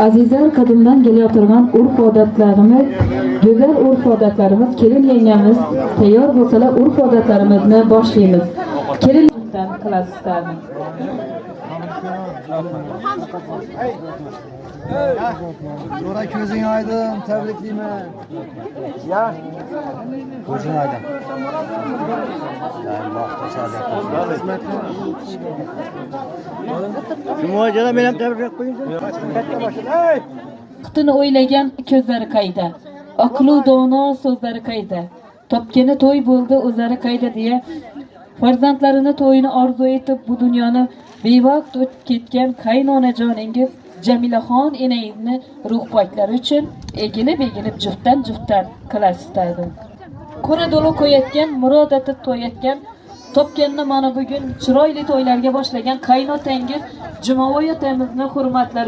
Azizlar, qadimdan kelayotirgan urf-odatlarimiz, go'zal urf-odatlarimiz, kelin yengamiz tayyor bo'lsalar, urf-odatlarimizni boshlaymiz. Kelindan qilasiz. Jo'ra, ko'zing oydin, tabriklayman. Ya. Ko'zing oydin. Cuma men ham tabriklab qo'ying. Katta boshim. Ey! Qutini o'ylagan ko'zlari qayda? Aqlu dono so'zlari qayda? Topgani to'y bo'ldi, o'zlari qayda deya farzandlarini to'yini orzu etib bu dunyoni bevaqt o'tib ketgan qaynonajoningiz Jamilaxon enangizni ruh poklari uchun egilib egilib juftdan juftdan qilasiz ta'zim. Qo'ra do'li qo'yayotgan, murod etib to'yayotgan, topganni mana bugun chiroyli to'ylarga boshlagan qaynotangiz Jumavoy otamizni hurmatlari